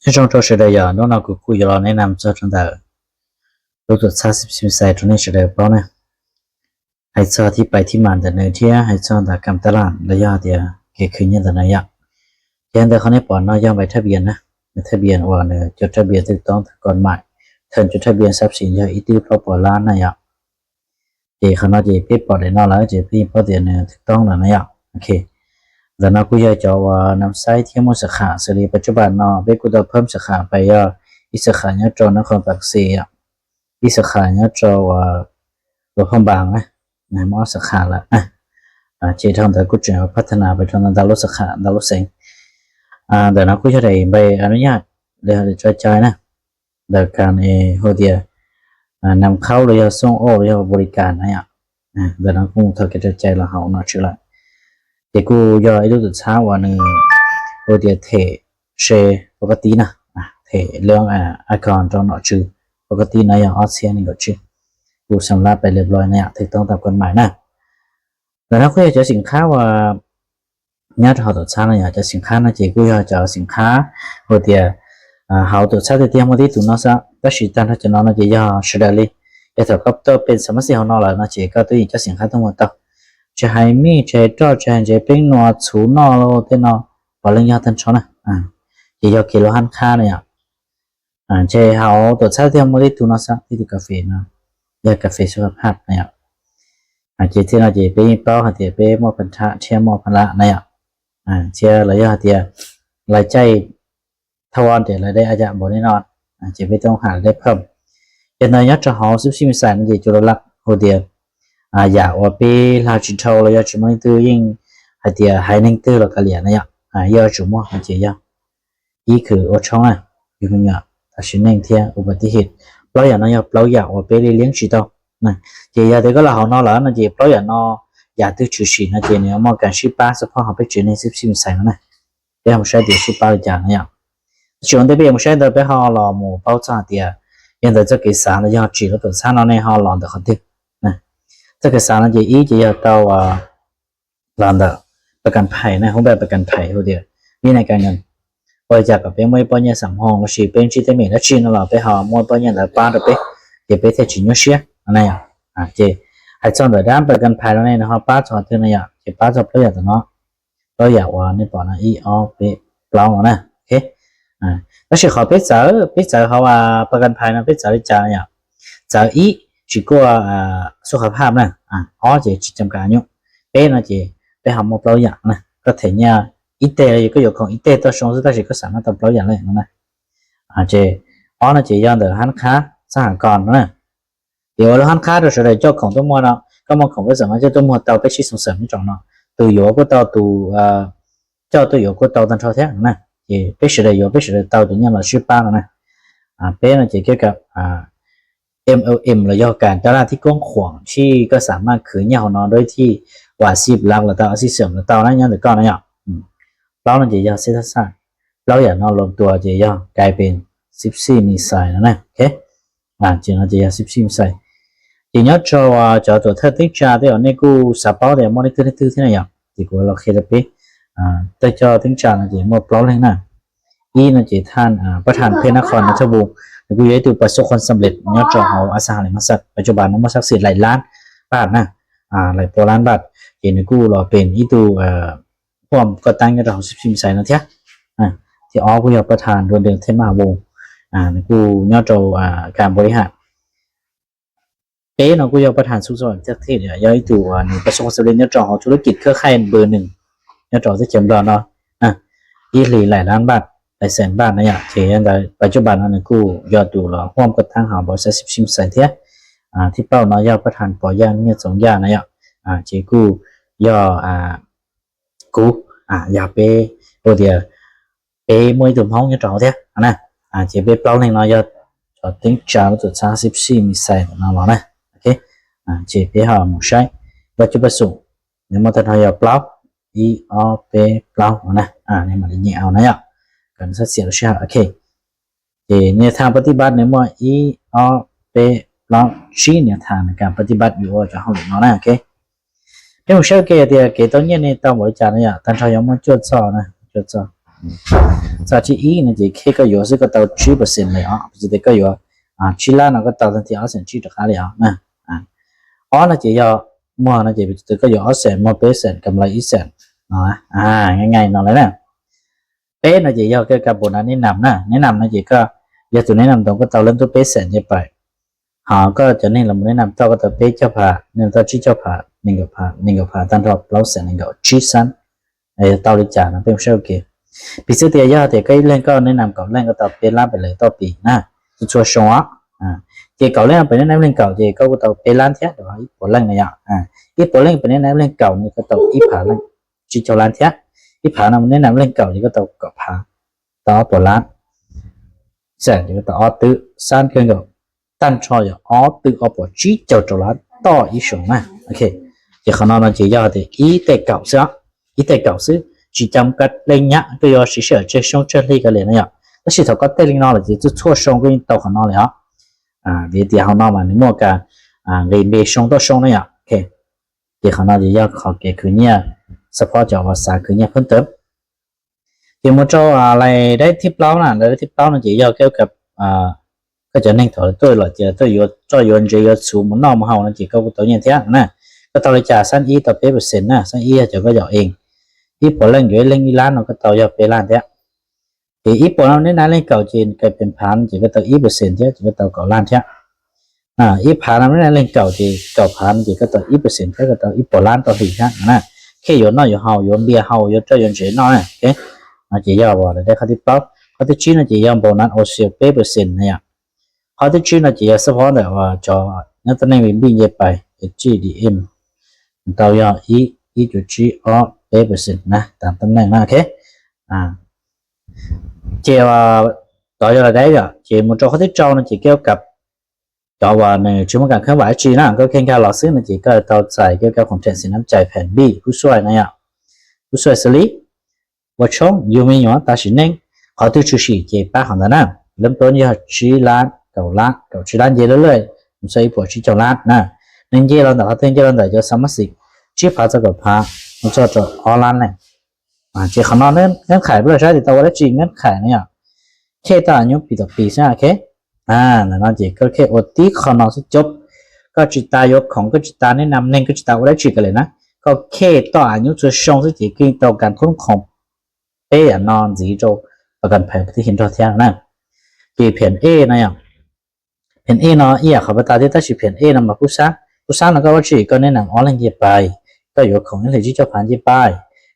Trân trọng chào sơ đài, à, nó nào của cô giờ lo nãy nằm cho trong tờ. Lô tuột xa xếp xếp sai trong này sơ đài bao nè. Hãy cho thì bài thì màn tờ nơi thiá, hãy cho tờ cầm tờ làn, là do thì, à, cái khởi nhân tờ này ạ. Thì anh ta khó nếp bỏ nó do bài tháp biển nè. Bài tháp biển hoặc là cho tháp biển thực toán thực còn mãi. Thần cho tháp biển sắp xỉ do ý tư phó bỏ lá này ạ. ເອ ເຂົາເນາະ ເຈ ເປັນປອດແລ້ວເນາະ ລະເຈ ເປັນປອດແລ້ວເນາະ ຖືກຕ້ອງແລ້ວເນາະ. ໂອເຄ ແລ້ວເນາະ ກູຢາກຈະວ່ານຳໃຊ້ທຽບໝົດສາຂາ ເສລີປັດຈຸບັນເນາະ ເປັນກູຕ້ອງເພີ່ມສາຂາໄປ ອ່າ ອີກສາຂາຍອດຈອກນະຄອນປາກເຊ ອ່າ ອີກສາຂາຍອດຈອກ ອ່າ ຫຼວງພະບາງນະ ນະ ມາສາຂາລະ ອ່າ ເຈ ທາງຕະກຸດຈະພັດທະນາໄປທາງດາວໂລດສາຂາ ດາວໂລດເຊັງ ອ່າ ແລ້ວເນາະ ກູຢາກໄດ້ໃບອະນຸຍາດ ແລ້ວຈະຈ່າຍນະ. ໂດຍການ ເອ ໂຮເດຍ ອ່າ ນຳເຂົ້າ ຫຼືວ່າສົ່ງອອກ ຫຼືວ່າບໍລິການນະ ອ່າ ໂດຍນຳກຸງເທົ່າແກ່ໃຈລະເຮົາເນາະ ຊື່ລະ ເດກູຢອ ອີລູຕຸຊາວານ ໂຮເດຍເທເຊ ປົກກະຕິນະ ອ່າ ເທເລື່ອງ ອ່າ ອາກອນຕອນເນາະ ຊື່ປົກກະຕິນະ ອອດເຊຍນີ້ກໍຊື່ ກູຊຳລະໄປລຽບລ້ອຍນະ ຖືກຕ້ອງຕາມກົດໝາຍນະ. ແລ້ວນະ ຂ້ອຍຢາກຈະສິນຄ້າວ່າ ຍາດເຮົາຕົວະຊານະ ຢາກຈະສິນຄ້ານະ ເຈ ກູຢາກຈະເອົາສິນຄ້າ ໂຮເດຍ ອ່າ ເຮົາຕົວະຊານຕຽມມາທີ່ຕຸນເນາະ ຊະ ຕາຊິຕັນເຮົາຈະນອນນະ ເຈ ຢາກສະເດລີ ຢາກເທົ່າກັບຕົວເປັນສະມາຊິກເຮົານອນລະນະ ເຈ ກໍຕົວອີງຈະສິນຄ້າທັງໝົດເຕົາ ຈະໃຫ້ມີ ຈະໃຫ້ຕອດ ຈະໃຫ້ເຈເປັນໜວດ ສູນນອກໂລເຕນອກ ບໍ່ເລື່ອງຍາກທັນຊອນນະ ອ່າ ເຈ ຢາກເຄໂລຮັນຄ້ານະ ອ່າ ເຈ ເຮົາຕົວະຊານຕຽມມາທີ່ຕຸນເນາະ ຊະ ທີ່ຕຸກາເຟເນາະ ຢາກກາເຟສຸຂະພາບນະ ອ່າ ເຈ ເທນອເຈ ເປເປົາ ຫາເຕເປ ໝໍພັນທະ ເທຍ ໝໍພັນລະນະ ອ່າ ເທຍ ລະຍະ ເທຍ ລາຍຈ່າຍ ທະວອນ ເຕ ລາຍໄດ້ອາດຈະບໍ່ແນ່ນອນ ອ່າ ເຈ ໄປຕ້ອງຫາລາຍໄດ້ເພີ່ມ ເຮັດໃນຍອດຈະເຮົາ ສິບສີ່ ມິສາຍ ມັນຈະຈຸລະລັກ ໂຮເດຍ ອ່າ ຢາອອເປ ລາຈິໂທ ລະຍະ ຈະມານິຕູ ຍິງ ຫາເຕ ໄຮນິງຕູ ລະກະເລຍນະ ອ່າ ຍອດຈະໝົດ ຫາເຕ ຍອດ ອີຄືໂອຊອງນະ ຢູ່ເຮືອນຍາ ຕາຊິເນັງເທຍ ອຸບັດຕິເຫດ ເປົ່າຢານອນ ເປົ່າຢາອອເປ ເລຍງຊິໂຕ ນະ ເຈ ຢາເຕກໍລະເຮົານອນລະນະ ເຈ ເປົ່າຢານອນ ຢາຕຶກຊື່ຊີນະ ເຈ ເນຍ ມອການຊິປາ ສະເພາະເຮົາໄປເຈີໃນສິບສີ່ ມິສາຍນະ ເປັນເຮົາໃຊ້ເດຊິປາຈານຍາ ຊວນເດເບມໃຊ້ເດີໄປຮອລໍໝູເປົາຈາເຕຍ ຍັງເດີຈະເກສາລະຍອດຈີລະຕົນຊານອນໃນຮອລອນເດີຄອນຕິນະ ຈະເກສາລະເຈອີຈະຍາເຕົາ ອ່າ ລອນເດີ ປະກັນໄພນະ ຮູບແບບປະກັນໄພໂຮເດຍ ມີໃນການເງິນ ບໍລິຈາກກັບເປັນມວຍປ້ອຍຍາສຳຮອງ ລະຊີເປັນຊີເຕເມລະຊີນະລອໄປຮອມວຍປ້ອຍຍາລະປາດເດເປ ເຈເປເທຈິນໂຍເຊຍ ອັນນັ້ນ ອ່າ ເຈ ໃຫ້ຈອນເດີດ້ານປະກັນໄພລະໃນຮອບປາຈອນເທື່ອນະ ເຈປາຈອນເພື່ອຢາກຕະເນາະ ກໍຢາກວ່າໃນປອນນະ ອີອອເປປລາວນະ ໂອເຄ ອ່າ ກໍຊິຂໍເປັກເຈີ ເປັກເຈີເຮົາວ່າປະກັນໄພນະ ເປັກເຈີຈານຍາ ເຈີອີຊິກວ່າ ອ່າ ສຸຂະພາບນະ ອ່າ ອອເຈຈິດຈຳກັດອາຍຸ ເປນະເຈ ໄປຫາໝໍປລາວຢານະ ກໍແທນຍາ ອີເຕ ກໍຢູ່ຂອງອີເຕຕໍ່ຊົງສຸດທ້າຍຊິກໍສາມາດຕອບປລາວຢານໄດ້ນະ ອ່າ ເຈ ອອນະເຈ ຍ້ອນເດີຮ້ານຄ້າສະຫະກອນນະ ເດວ່າຮ້ານຄ້າໂດຍສະເດເຈົ້າຂອງຕົວມົວເນາະ ກໍມາຂອງກໍສາມາດເຈົ້າຕົວມົວເຕົາໄປຊິສົ່ງເສີມໃຫ້ຈອງເນາະ ໂຕຢູ່ກໍເຕົາຕູ ເອີ ເຈົ້າໂຕຢູ່ກໍເຕົາຕັນເທົ່າແທ້ນະ ເອ ເປັກສະເດຢູ່ເປັກສະເດເຕົາຕົວຍາມລາຊິປານະ ອ່າ ເປັນເນາະເຈ ກ່ຽວກັບ ອ່າ ເອັມແອລເອັມ ລະຍອການຕະຫຼາດທີ່ກວ້າງຂວາງ ທີ່ກໍສາມາດຄືຍາວເນາະ ໂດຍທີ່ວ່າຊີບຫຼັກລະເຕົາ ອາຊີບເສີມລະເຕົານະ ຍາມແຕ່ກ່ອນນະ ອືມ ເປົານະເຈ ຍາເສດຖະສາດ ເປົາຢາເນາະ ລວມຕົວເຈ ຍາກາຍເປັນສິບສີ່ ມີໄຊນະ ໂອເຄ ອ່າ ເຈນອນເຈຍາສິບສີ່ ມີໄຊ ເຈຍອດຈອວ່າຈອຕົວເທີຕິກຈາເຕອອນເນກູສາເປົາເຕມອນເນກູເນກູທີ່ນະ ເຈກູລອເຄຕະເປ ອ່າ ເຕີຈອຕິກຈານະເຈມອບເປົາເລັງນະ ອີນະເຈທ່ານ ອ່າ ປະທານເພນະຄອນນະທະວົງ ເນກູເຍຕູປະສົບຜົນສຳເລັດ ຍອດຈອເຮົາອະສັງຫາລິມະຊັບ ປັດຈຸບັນນະມາສັກສິດຫຼາຍລ້ານບາດນະ ອ່າ ຫຼາຍປາຍລ້ານບາດ ເຈເນກູລອເປັນອີຕູ ເອີ ຮ່ວມກໍ່ຕັ້ງຍອດເຮົາສິບສີ່ ມີໄຊນະເທຍ ອ່າ ທີ່ອອກຜູ້ຍອດປະທານດວນເດືອນເທມະຫາວົງ ອ່າ ໃນຜູ້ຍອດເຈົ້າ ອ່າ ການບໍລິຫານ ເປເນາະ ຜູ້ຍອດປະທານສຸກສະຫວັນຈັກເທດ ຍອດອີຕູ ອ່າ ປະສົບຜົນສຳເລັດຍອດເຈົ້າເຮົາທຸລະກິດເຄືອຂ່າຍເບີໜຶ່ງ ຍອດເຈົ້າທີ່ເຂັ້ມຫຼອດເນາະ ອ່າ ອີ່ຫຼີຫຼາຍລ້ານບາດ ຫຼາຍແສນບາດນະຍະ ເທອັນໃດ ປັດຈຸບັນອັນນີ້ກູຍອດດູລະຮ່ວມກໍ່ຕັ້ງເຮົາບໍລິສັດສິບສີ່ ມີໄຊເທຍ ອ່າ ທີ່ເປົ້າເນາະ ຍອດປະທານປໍຢ່າງຍອດສົງຢານະຍະ ອ່າ ເຈກູ ຍອດ ອ່າ ກູ ອ່າ ຢາເປ ໂອເດຍ ເປມວຍຕຸມຫ້ອງຍອດເຮົາເທຍ ອ່າ ນະ ອ່າ ເຈເປເປົາເລັງເນາະ ຍອດ ຈອຕິງຈາລະຕຸຊາສິບສີ່ ມີໄຊນະລອນະ ໂອເຄ ອ່າ ເຈເປເຮົາໝູໄຊ ວັດຈຸປະສົງ ໃນມອດຕະນອຍອດເປົາ ອີອອເປເປົານະ ອ່າ ໃນມາລິເຍເອົານະຍະ ກັນສັດເສຍລະຊາ ໂອເຄ ເອ ແນວທາງປະຕິບັດໃນໝວດ ອີ ອອ ເປ ລອງ ຊີ້ແນວທາງໃນການປະຕິບັດຢູ່ວ່າຈະເຮົາເລີຍເນາະນະ ໂອເຄ ເປັນຫົວເຊວເກເຕຍເກຕ້ອງຍຽນໃນຕາມບໍລິຈານນະຍະ ທ່ານເຈົ້າຍັງມາຈວດສອບນະ ຈວດສອບ Sa chi i na je ke ka yo se ka tau chi percent le a. Pe te ka yo a chi la na ka tau san ti a sen chi ta ka le a na. A. O na je yo mo na je pe te ka yo a sen mo pe sen kam lai i sen. Na. A, ngai ngai na le na. Pe na je yo ke ka bo na ne nam na. Ne nam na je ka yo tu ne nam dong ka tau len tu pe sen je pai. Ha, ka ja ning la mo ne nam tau ka tau pe cha pha, ne tau chi cha pha, ning ka pha, ning ka pha, tan tau plau sen ning ka chi san. Ai, tau li cha na, pe mo sha ke. Pi se te ya te ka i len ka ne nam ka len ka tau pe lan pe le tau pi na. Tu chua shong a. A. Je ka len pe ne nam len ka je ka ku tau pe lan thia, de wa i po len ne ya. A. I po len pe ne nam len ka ne ka tau i pha len. Chi cha lan thia. I pha na ne nam len ka je ka tau ka pha. Tau po lan. Sen je ka tau o tu san ke ka. 单车要二十二百九十九兰到一升呢。OK，这可能呢就要的一代搞是啊，一代搞是只讲个人家都要实现这升这里个人了呀。但是头个带领到了，就做双个到可能了啊。啊，别地好那嘛，你莫干啊，你没升到升了呀。OK，这可能就要考给去年，support 叫我三个月份的。 Thì một trò à, lại đấy tiếp lao nè, đấy tiếp lao nè chỉ do kiểu cặp à, cái trở nên thôi tôi là chỉ tôi yo cho yo dễ yo chủ một nọ mà hầu nó chỉ có tôi nhận thiệt nè. Cái tàu là trả sẵn ý tàu pê percent nè, sẵn ý cho cái giỏ ing. Ý bỏ lên dưới lên ý lan nó cái tàu yo pê lan thiệt. Thì ý bỏ nó nên là lên cầu chỉ cái phần phán chỉ cái tàu ý percent thiệt, chỉ cái tàu cầu lan thiệt. ອາ ອີ່ຜານຳແມ່ນແຫຼ່ງເກົ່າ ທີ່ເກົ່າຜານ ທີ່ກໍຕ້ອງອີ່ເປີເຊັນ ກໍຕ້ອງອີ່ປອລານຕໍ່ຫຼີກຫັ້ນນະ ເຄ ຢວນນໍ ຢວນເຮົາ ຢວນເບຍເຮົາ ຢວນເຈົ້າ ຢວນເຈນໍ ນະ ເຄ ນະ ເຈຢາວບໍ່ ແລ້ວໄດ້ຂໍ້ທີ່ເກົ້າ ຂໍ້ທີ່ສິບນະ ເຈຢາວບໍ່ນັ້ນ ໂອເຊວເປເປີເຊັນນະ ຂໍ້ທີ່ສິບນະ ເຈຢາວສະເພາະແຕ່ວ່າຈອຍອດຕຳແໜ່ງບິນບິນເຢໄປ ເອສຈີດີເອັມ ເຕົ້າຢອດອີ ອີ ຈຸດຈີອອເປເປີເຊັນນະ ຕາມຕຳແໜ່ງນະ ເຄ ອາ ເຈວ່າຕໍ່ຢອດລະໄດ້ເດ ເຈໝູ່ຈໍຂໍ້ທີ່ເກົ້ານະ ເຈກ່ຽວກັບ ກໍວ່າໃນຊຸມການເຄື່ອນໄຫວຈີນນະ ກໍເຄັ່ງການຫຼໍ້ຊື້ນະ ເຈກໍເອົາໃສ່ກ່ຽວກັບຂອງແທນສີນ້ຳໃຈແຜ່ນບີ ຜູ້ຊ່ວຍນະຍະ ຜູ້ຊ່ວຍສະລີ ບໍ່ຊົງ ຢູ່ມີຫຍັງຕາຊິເນັງ ຂໍຖືກຊູຊີ ເຈປ້າຂອງຕານະ ເລີ່ມຕົ້ນຢູ່ຈີລານ ເກົ້າລານ ເກົ້າຈີລານເຢເລື້ອຍໆ ມັນໃສ່ປວດຈີເຈົ້າລານນະ ໜຶ່ງເຢລອນດາ ເຂົ້າເຖິງເຢລອນດາ ເຈົ້າສະມາຊິກ ຈີພາຈະກໍພາ ມັນຈອດຈອດອອລານແຫຼະ ອາ ເຈຂອງນອກເງື່ອນໄຂບໍ່ໄດ້ໃຊ້ຕິດຕໍ່ບໍ່ໄດ້ຈີເງື່ອນໄຂນະຍະ ເຄ ຕໍ່ອາຍຸປີຕໍ່ປີຊະ ເຄ ອາ ແນ່ນອນເຈ ກໍເຄ ໂອ ຕິ ຂອງນອກຊິຈົບ ກໍຈິຕາຍົກຂອງ ກໍຈິຕາແນະນຳເນັ່ງ ກໍຈິຕາບໍ່ໄດ້ຈີກັນເລີຍນະ ກໍເຄ ຕໍ່ອາຍຸຊົວຊ່ວງຊິເຈ ຄືຕໍ່ການຄຸ້ມຄອງ ເປ ອາ ນອນ ຈີໂຈ ປະກັນໄພປະຕິເຫັນທົ່ວທຽງນະ ເຈ ແຜ່ນເອນະຍະ ແຜ່ນເອເນາະ ອີ່ຫຍັງເຂົາປະຕາທີ່ຕາຊິແຜ່ນເອນຳມາຜູ້ຊາ ຜູ້ຊານະກໍວ່າຊິກໍແນະນຳອອນລາຍເຈັບປາຍ ກໍຢູ່ຂອງເອເລັກຈີເຈົ້າຜ່ານເຈັບປາຍ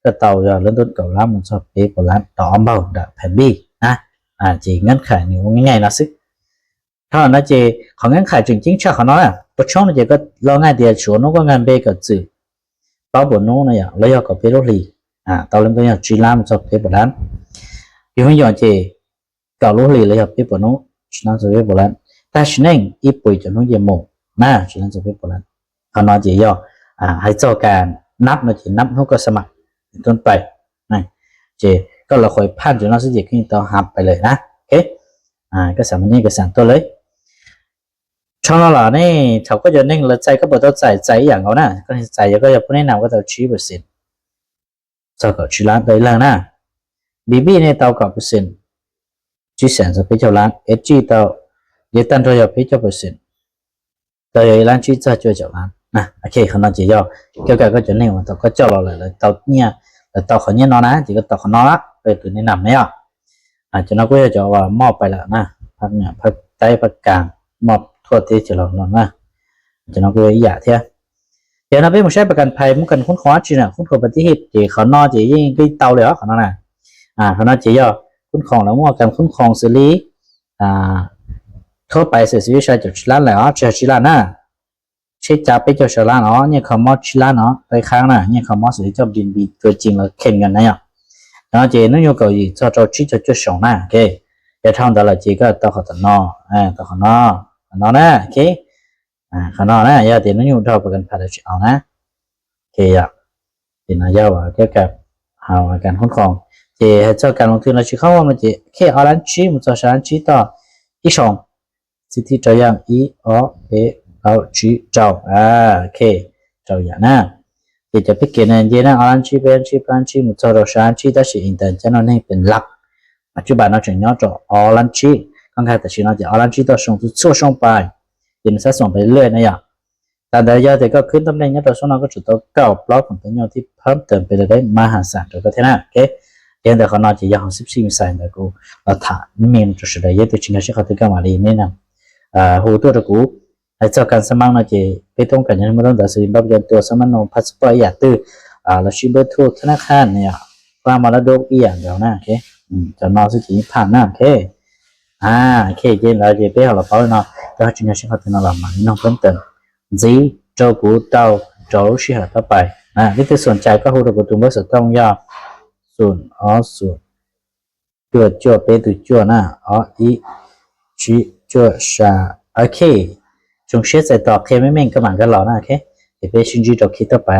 ກໍເຕົ້າຢາເລີ່ມຕົ້ນເກົ້າລ້ານໝູນຊອບເປໂກລ້ານຕໍ່ອອມເບົາດາແຜ່ນບີນະ ອາ ຈີເງື່ອນໄຂນີ້ງ່າຍໆນະຊຶ ເທົ່ານັ້ນນະເຈ ຂອງເງື່ອນໄຂຈຶ່ງຈິງຊາຂອງເນາະ ປະຊົງນະເຈ ກໍລອງ່າຍດຽວຊວນໂນກໍງານເບກໍຈື່ ເປົາໂບໂນນະຢາ ລະຍອກກໍເປໂລລີ ອາ ເຕົ້າເລີ່ມຕົ້ນຢາຈີລານໝູນຊອບເປໂກລ້ານ ຢູ່ໃຫ້ຢອນເຈ ເກົາລູກຫຼີ ລະຍອກເປໂປໂນ ສະໜາມໂຊເວຍໂປແລນ ຕາຊິເນັງ ອີປຸຍຈະນຸເຢໂມ ນາ ສະໜາມໂຊເວຍໂປແລນ ເຂົານອນເຈຍອ ອາ ໃຫ້ເຈົ້າການນັບເນາະ ເຈນັບຮູ້ກໍສະໝັກ ເປັນຕົ້ນໄປ ນະ ເຈ ກໍລະຄອຍຜ່ານຈະນອນຊິເຈຂຶ້ນຕໍ່ຮັບໄປເລີຍນະ ໂອເຄ ອາ ກໍສາມາດນີ້ກໍສາມຕົວເລີຍ ເທົ່ານັ້ນລະນີ້ ເຂົາກໍຈະເນັງລະໃຈກໍບໍ່ຕ້ອງໃຈ ໃຈອີ່ຫຍັງເອົານະ ກໍໃຈກໍຢາກຜູ້ແນະນຳກໍຕ້ອງຊີ້ເປີເຊັນ ເຈົ້າເຂົາຈີລານໄດ້ແລ້ວນະ ບີບີນີ້ເຕົ້າເກົ້າເປີເຊັນ ຈີແສນສອງເປັນເຈົ້າລານ ເອສຈີເຕົ້າ ເຢຕັນໂທຢອກເປັນເຈົ້າເປີເຊັນ ເຈົ້າເຢລານຈີເຈົ້າຈວຍເຈົ້າລານນະ ໂອເຄ ຂະໜອດເຈຍອ ກ່ຽວກັບກໍຈະເນັ່ງວ່າເຕົ້າກໍເຈົ້າລາວແລ້ວເຕົ້າເນຍ ແລ້ວເຕົ້າເຂົາເນຍນອນນະ ຈີກໍເຕົ້າເຂົານອນລະ ເປີດແນະນຳແລ້ວ ອາ ຈະນອກກໍຈະວ່າມອບໄປແລ້ວນະ ພາກເໜືອ ພາກໃຕ້ ພາກກາງ ມອບທົ່ວເທດຈະລອງນອນນະ ຈະນອກກໍຢາກເທ ດຽວນະເປັນຜູ້ໃຊ້ປະກັນໄພ ໝູ່ກັນຄຸ້ມຄອງຈີນນະ ຄຸ້ມຄອງປະຕິເຫດ ເຈເຂົານອນເຈຍິ່ງຄືເຕົາເລີຍເນາະ ເຂົານອນນະ ອາ ເຂົານອນເຈຍອ ຄຸ້ມຄອງແລ້ວໝວກກັນຄຸ້ມຄອງເສລີ ອາ ທົ່ວໄປເສຍຊີວິດຊາຍເຈົ້າຊີລານແລ້ວ ເຈົ້າຊີລານນະ ເຊຈາເປັນເຈົ້າຊາລານເນາະ ເນຍເຂົາມອບຊີລານເນາະ ໄປຄ້າງນະ ເນຍເຂົາມອບເສຍເຈົ້າບິນບີຕົວຈິງແລ້ວເຂັນເງິນນະ ເນາະ ເຈ ນຸຢູ່ເກົາຫຼີ ເຈົ້າເຈົ້າຊີເຈົ້າຈຸດສອງນະ ໂອເຄ ຢາກທຳຕະຫຼາດຈີນກໍຕໍ່ເຂົາຕະນອ ອາ ຕໍ່ເຂົານອ ເຂົານອນນະ ໂອເຄ ອາ ເຂົານອນນະ ຢາກເຕະນຸຢູ່ເທົ່າປະກັນພາດເອົານະ ເຄ ຢາກເຫັນນະ ຢາກວ່າກ່ຽວກັບຫາການຄຸ້ມຄອງ ເຈ ໃຫ້ເຈົ້າການລົງທຶນລາວຊິເຂົ້າຮ່ວມນະ ເຈ ເຄ ເອົາລານຈີ ໝູ່ເຈົ້າຊາລານຈີຕໍ່ ອີສອງ ສິດທິເຈົ້າຢ່າງ ອີ ອ ເອ ເອົາ ຈີ ເຈົ້າ ອາ ເຄ ເຈົ້າຢ່າງນະ Thì cho biết kia này, dễ năng orange, bên chi, plan chi, một số đồ sáng chi, ta sẽ in tần cho nó nênเป็นหลัก. Mà chú bạn nó chừng nhớ cho orange, con khai ta chỉ nói thì orange to sông, từ số sông bài. Thì mình sẽ sông bài lưỡi này à. Tại đây giờ thì có khuyến tâm nên nhớ cho số nó có chủ tố cao blog của tôi nhau thì ເພີ່ມເຕີມໄປເລີຍ ມະຫາສານ ໂຕກໍແທ້ນະ. ໂອເຄ ຮຽນແຕ່ຂໍນອນຈະຍາວສິບສີ່ມີສາຍແລ້ວ ກໍລະຖານເມນຈະສະໄດເຍ ຕົວຈິງກະຊິເຂົ້າເຖິງກັນມາລີແນະນຳ ເອີ ຮູ້ຕົວຕະກູ ໃຫ້ເຈົ້າການສະໝັກເນາະ ເຈເປຕົງກັນ ຍັງບໍ່ຕ້ອງຕັດສິນ ບັບເລື່ອນຕົວສຳມະໂນ ພາສປອດ ອີ່ຫຍັງຕື່ ອາ ລະຊິເບີໂທທະນາຄານ ເນາະ ຄວາມມໍລະດົກ ອີ່ຫຍັງດຽວນະ. ໂອເຄ ອືມ ຈະນອນຊິກິນຜ່ານນະ. ໂອເຄ ອາ ໂອເຄ ເຢັນແລ້ວ ເຈເປເຮົາລະເປົ່າເນາະ ແຕ່ເຮົາຈຶ່ງເອົາຊິເຂົ້າເຖິງນະ ລະມານີ້ເນາະ ເພີ່ມເຕີມ ຈີໂຕກູເຕົາໂຕຊິຫາຕໍ່ໄປ ອາ ວິທີສົນໃຈກໍຮູ້ຕົວກູ ຕຸງເບີສະຕ້ອງຍາວ ສູນ ອໍ ສູນ ຈົວ ຈົວ ເປ ຕຸ ຈົວ ນະ ອໍ ອີ ຈິ ຈົວ ຊາ ໂອເຄ ຈົ່ງເຊຍໃສ່ຕໍ່ ເຄ ແມ່ນໆ ກຳລັງກັນຫຼໍນະ. ໂອເຄ ເອເປຊິນຈີ ຕໍ່ຄລິບຕໍ່ໄປ.